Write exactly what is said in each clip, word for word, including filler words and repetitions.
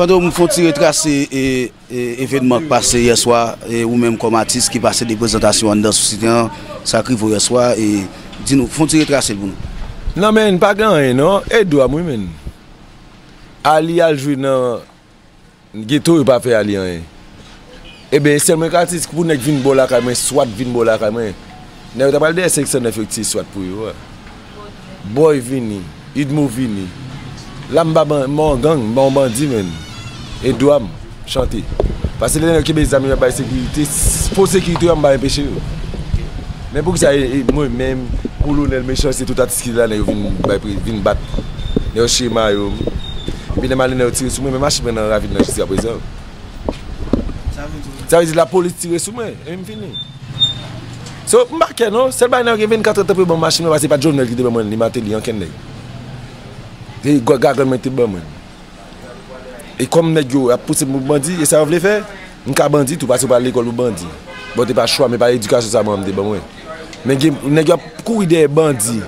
Fantom, fè yon ti retrase e, e, evènman k pase yè swa, e ou menm kòm atis ki pase de prezantasyon anndan sou site an, sa k rive w yè swa, e di nou, fè yon ti retrase l pou nou. Non, men, pa gen anyen, non. E dwa m, wi, men. Ali al jwe nan geto, yo pa fè Ali anyen. Ebyen, sèl mwen ka di, pou nèg vin bò lakay mwen, swat vin bò lakay mwen. Nèg yo ta pral dèyè senk san nèf yo ki tiye swat pou yo a. Boy vini, Idmo vini. La m pa ban-, m pa yon gang, m pa yon bandi, men. E dwa m chante. Paske lè nèg yo kenbe zam yo ap bay sekirite, s-, fo sekirite yo, m pa anpeche yo. Men poukisa e, e mwen menm, Kolonèl Mechan, se tout atis ki la, nèg yo vin bay pri, vin bat. Nèg yo chire mayo m. Epi lè m ale, nèg yo tire sou mwen, men machin mwen nan ravin nan jiskaprezan. Sa vle di lapolis tire sou mwen, e m fini. So, m pa kè non, sèl bagay nan gen vennkat èdtan pou yo ban m machin mwen, paske se pa t Jovenel ki te ban mwen li, Martelly, ankenn nèg. Se gwa-, gagann mwen ki te ban mwen. E kòm nèg yo ap pouse m pou bandi, e sa yo vle fè, m ka bandi tou, paske yo pa al lekòl pou bandi. Bon, te pa chwa, men pa edikasyon sa manman m te ban mwen. Men gen, nèg yo ap kouri dèyè bandi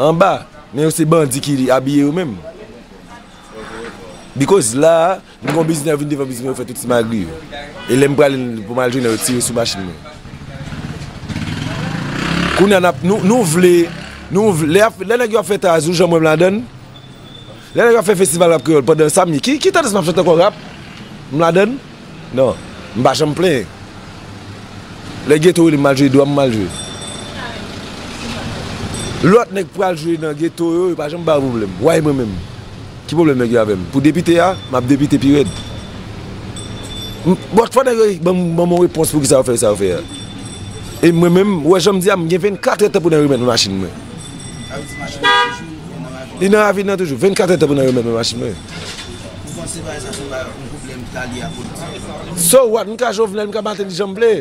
anba, men yo se bandi ki abiye yo menm. Because la, m gon biznis, yo vin devan biznis mwen, yo fè tout ti magri yo. E lè m prale pou m al jwenn yo, yo tire sou machin mwen. Kounye a n ap, nou, nou vle, nou vle, lè, lè nèg yo ap fè tazou, jan mwen m ladann, lè nèg yo ap fè festival rap kreyòl, pandan sa m ye, ki, ki tandans m ap chante ankò, rap? M ladann? Non, m pa janm plenyen. Lè geto rele m al jwe, dwa m m al jwe. Lòt nèg pral jwe nan geto yo, yo pa janm ba yo pwoblèm. Why mwen menm? Ki pwoblèm nèg yo avè m? Pou depite a, m ap depite pi rèd. M, but fò nèg yo ban m, ban m yon repons poukisa yo fè sa yo fè a. E mwen menm, ou wè jan m di a, m gen vennkat èdtan pou nèg remèt mwen machin mwen. Li nan ravin nan toujou. Vennkat èdtan pou nèg remèt mwen machin mwen. Ou panse bagay sa se yon bagay, yon pwoblèm ki ta lye a politik? So what? M ka Jovenel, m ka Martelly jan m vle.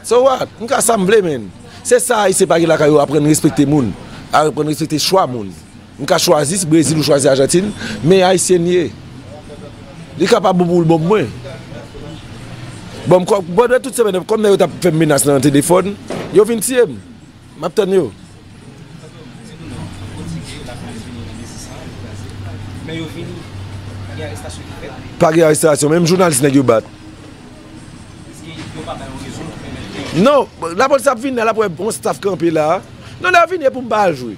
So what? M ka sa m vle, men. Se sa Ayisyen pa gen lakay yo, aprann respekte moun, aprann respekte chwa moun. M ka chwazi Brezil ou chwazi Ajantin, men Ayisyen ye. Li ka pa bon pou l bon pou mwen. Bon, m kò, bon, tout semèn, kòm nèg yo t ap fè m menas nan telefòn, yo vin tiye m. M ap tann yo. Pa gen arestasyon, menm jounalis nèg yo bat. Non, lapolis ap vin la, l ap wè yon staff kanpe la. Non, nèg yo vini e pou m pa al jwe.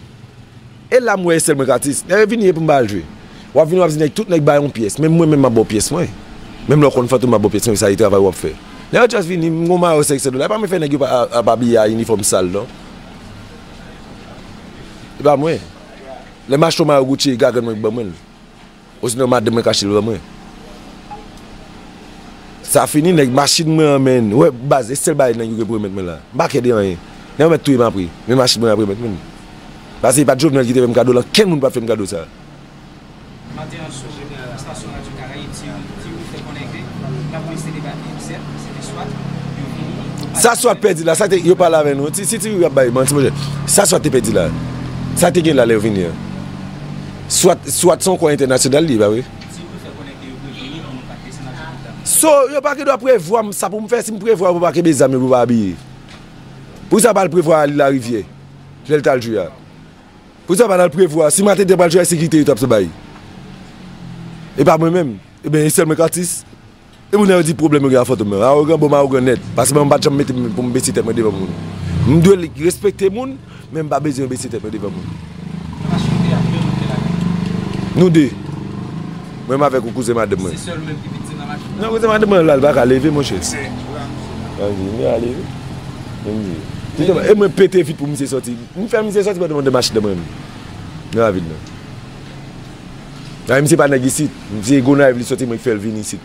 E la m wè e sèl mwen k atis. Nèg yo vini e pou m pa al jwe. W ap vini, w ap di nèg, tout nèg bay yon pyès. Menm mwen menm m ap ba w pyès mwen. Menm lè w konn Fantom m ap ba w pyès mwen, sa e travay w ap fè. Nèg yo just vini, m gon mayo senk san dola. E pa mwen fè nèg yo pa, ap abiye a inifòm sal non. E pa mwen. Lè m achte yon mayo Gucci, e gagann mwen k ban mwen l. Osinon madanm mwen k achte l ban mwen. Sa fini, nèg machin mwen an, menn. Ou wè, baz, e sèl bagay nèg yo gen pou remèt mwen la. M pa kè de anyen. Nèg yo mèt touye m apre. Men machin mwen ap remèt mwen. Paske e pa t Jovenel ki te fè m kado l, ankenn moun p ap fè m kado sa. Maten an sou estasyon Radyo Karayib, Ti Wi, Ti Wi fè konnen ke lapolis te debake, sèt, se te swat, yo vini. Sa swat pèdi la, sa te, yo pale avè nou. Ti, si Ti Wi ap bay manti, monchè. Sa swat te pèdi la. Sa te gen la lè yo vini an. Swat, swat se yon kò entènasyonal li ye, pa vre? Ti Wi fè konnen ke yo preveni pou moun pa t desann ak jip la. So, yo pa gen dwa prevwa m sa pou m fè, si m prevwa yo pou pa kenbe zam yo pou pa abiye. Poukisa yo pa al prevwa Ali Larivière lè l t al jwe a? Poukisa yo pa t al prevwa, si Martelly te pral jwe a, sekirite yo t ap bay. E pa mwen menm. Ebyen, e sèl mwen k atis. E moun nan yo di pwoblèm yo gen a Fantom nan. Awogan, bon, m awogan nèt. Paske mwen m pa t janm mete m pou m bese tèt mwen devan moun. M dwe respekte moun, men m pa bezwen bese tèt mwen devan moun. Nou de. Mwen m avèk yon kouzen madanm mwen. Non, kouzen madanm mwen la, l pa ka leve, monchè. Anvi, m a leve. M di. Kite mwen, e mwen pete vit pou misye sòti. M fè misye sòti pandan mwen de machin nan mwen menm. Nan ravin nan. Ay, misye pa nèg isit. Misye Gonayiv li sòti, mwen ki fè l vin isit.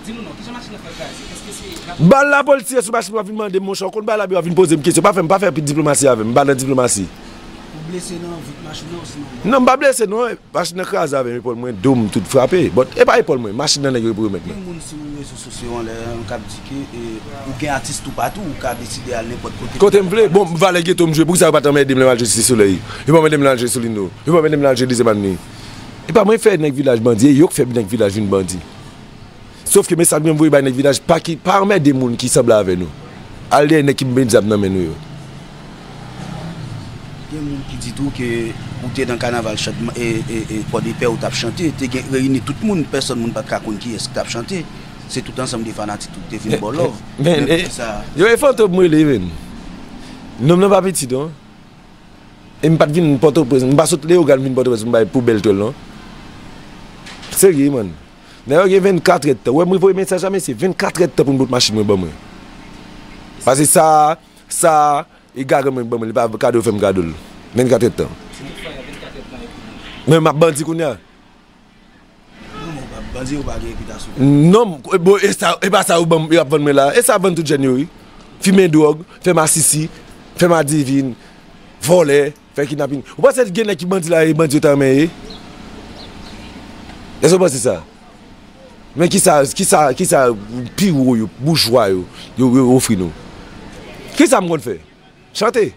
Di nou non, kijan machin nan fè kraze? Èske se lapolis? Bal lapolis tire sou machin, w ap vin mande m, monchè, w konn bagay la, w ap vin poze m kesyon. Pa fè m, pa fè diplomasi avè m, m pa nan diplomasi. Ou blese nan vit machin nan osinon? Non, m pa blese non. Machin nan kraze avè m, epòl mwen, do m tout frape. But e pa epòl mwen, machin nan nèg yo pou remèt mwen. Gen moun sou rezo sosyo anlè an k ap di ke, e, ou gen atis toupatou, ou ka deside al nenpòt kote. Kote m vle. Bon, valè geto m jwe, poukisa yo pa t anmède m lè m al jwe Site Solèy? Yo pa anmède m lè al jwe Solino. Yo pa anmède m lè al jwe Dezyèm Avni. E pa mwen fè nèg vilaj bandi, e yo k fè nèg vilaj vin bandi. Sòf ke mesaj mwen voye bay nèg vilaj, pa ki, pa anmède moun ki sanble avè nou. Al dèyè nèg ki met zam nan men nou yo. Gen moun ki di tou ke Ou te nan kanaval chan- e, e, e, Pòdepè, ou t ap chante, te gen reyini tout moun, pèsòn moun pa t ka konn kiyès ki t ap chante. Se tout ansanm de fanatik tou ki te vin ba w love. Men, men, men, e, pou sa, yo, e Fantom m rele, men. Nonm nan pa piti, non. E m pa t vin Pòtoprens, m pa sot Leyogàn vin Pòtoprens pou m bay pou bèl twèl, non. Serye, man. Nèg yo gen vennkatrè tan. Ou wè, mwen voye mesaj a mesye, vennkatrè tan pou m bout machin mwen ban mwen. Pase sa, sa, e garan mwen ban mwen, li pa kado, fè m kado l. Vennkatrè tan. Men m ap bandi kounye a. Non, men w pa bandi, ou pa gen repitasyon. Non, bon, e sa, e pa sa yo ban m, yo ap vann mwen la. E sa vann tout jèn yo, wi. Fimen dwòg, fè masisi, fè madivin, vòlè, fè kidnapin. Ou panse gen nèg ki bandi la, e bandi yo ta renmen ye? Èske w panse sa? Men kisa, kisa, kisa pi wo yo, boujwa yo, yo, yo ofri nou? Kisa m konn fè? Chante.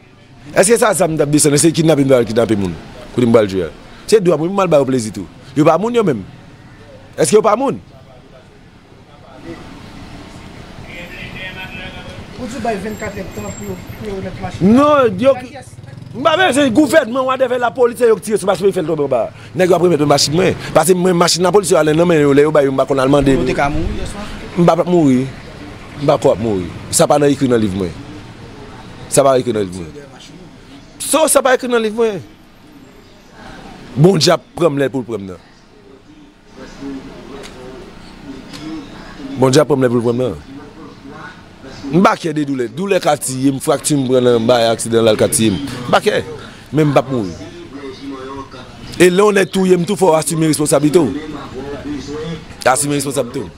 Èske sa zam m t ap desann? Èske kidnape m t al kidnape moun? Kote m pral jwe a? Se dwa mwen pou m al ba yo plezi tou. Yo pa moun yo menm. Èske yo pa moun? Ou di w bay vennkatrè tan pou yo, pou yo remèt machin nan. Non, yo, m pa bezwen gouvènman, whatever, lapolis, se yo ki tire sou machin mwen, fè l tonbe anba. Nèg yo ap remèt mwen machin mwen. Pase mwen, machin lapolis yo ale nan men yo, lè yo bay yo, m pa konn al mande. Ou te ka mouri yèswa? M pa p ap mouri. M pa kwè ap mouri. Sa pa nan ekri nan liv mwen. Sa pa ekri nan liv mwen. So, sa pa ekri nan liv mwen. Bondye ap pran m lè pou l pran m nan. Bondye ap pran m lè pou l pran m nan. M pa kè de doulè. Doulè ka tiye m, frakti m pran nan bay aksidan la, l ka tiye m. M pa kè. Men m p ap mouri. E lè yon nèg touye m tou, fò w asime responsablite w. Asime responsablite w.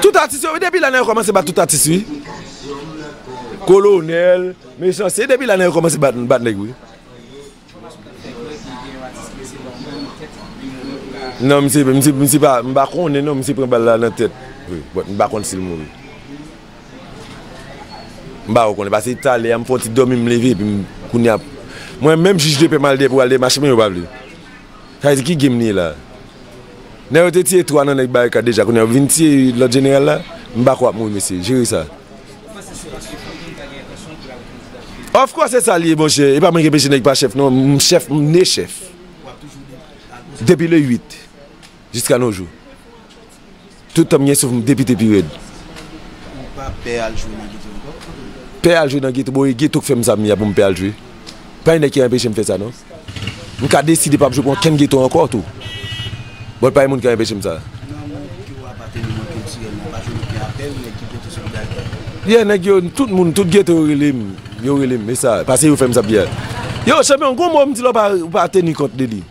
Tout atis yo, wi, depi lane yo kòmanse bat tout atis, wi. Kolonèl, Mechanste, depi lane yo kòmanse bat, bat nèg, wi. Non, misye, misye, misye pa, m pa konnen non, misye pran bal la nan tèt. Wi, but m pa konn si l mouri. M pa konnen, paske talè a m fè yon ti dòmi, m leve, epi m, kounye a, mwen menm jij de pè m al dèyè pou al dèyè machin mwen, yo pa vle. Sa vle di ki game li ye la? Nèg yo te tiye twa nan nèg Barikad deja, kounye a yo vin tiye lòt jeneral la? M pa kwè ap mouri, mesye. Jere sa. Of course, se sa l ye, monchè. E pa mwen ki enpeche nèg pa chèf, non. M chèf, m ne chèf. Depi le uit, jiska nos jours. Tout tan m gen souf, m depite pi rèd. Ou pa pè al jwe nan geto ankò? Pè al jwe nan geto, bon, e geto k fè m sa m ye a pou m pè al jwe. Pa gen nèg ki anpeche m fè sa, non. M ka deside pa ap jwe pou okenn geto ankò tou. But pa gen moun ki anpeche m sa. Nan mond ki w apateni, mond kiltirèl la, pa jwenn okenn apèl nèg ki pote solidarite? Yeah, nèg yo, tout moun, tout geto yo rele m. Yo rele m, e sa, paske yo fè m sa byen. Yo, chanpyon, gon mo m di la w pa, w pa teni kont de li.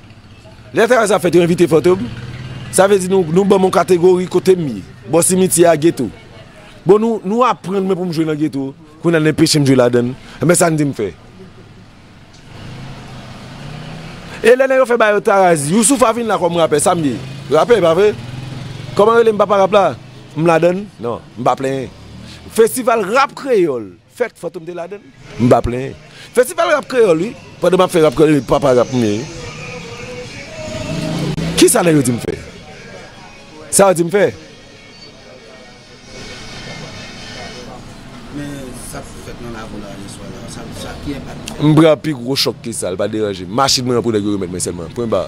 Lè travay sa fèt, yo envite Fantom. Sa vle di nou, nou ban m yon kategori kote m ye. Bò simityè a, geto. Bon, nou, nou aprann mwen pou m jwe nan geto. Kounye a, n enpeche m jwe ladan l. Enben, sa n di m fè? E lè nèg yo fè ba yo Taraz, Youssoupha vin la kòm rapè, sa m ye? Rapè, pa vre? Kòman rele m papa rap la? M ladan l? Non, m pa plenyen. Festival rap kreyòl fèt, Fantom te ladan l? M pa plenyen. Festival rap kreyòl, wi. Pandan m ap fè rap kreyòl, papa rap m ye, wi. Kisa nèg yo di m fè? Sa yo di m fè? Men sa k fèt nan lakou la yèswa la, sa, sa ki enpak li? M pran pi gwo chòk ke sa, li pa deranje m. Machin mwen an pou nèg yo remèt mwen sèlman. Pwen ba.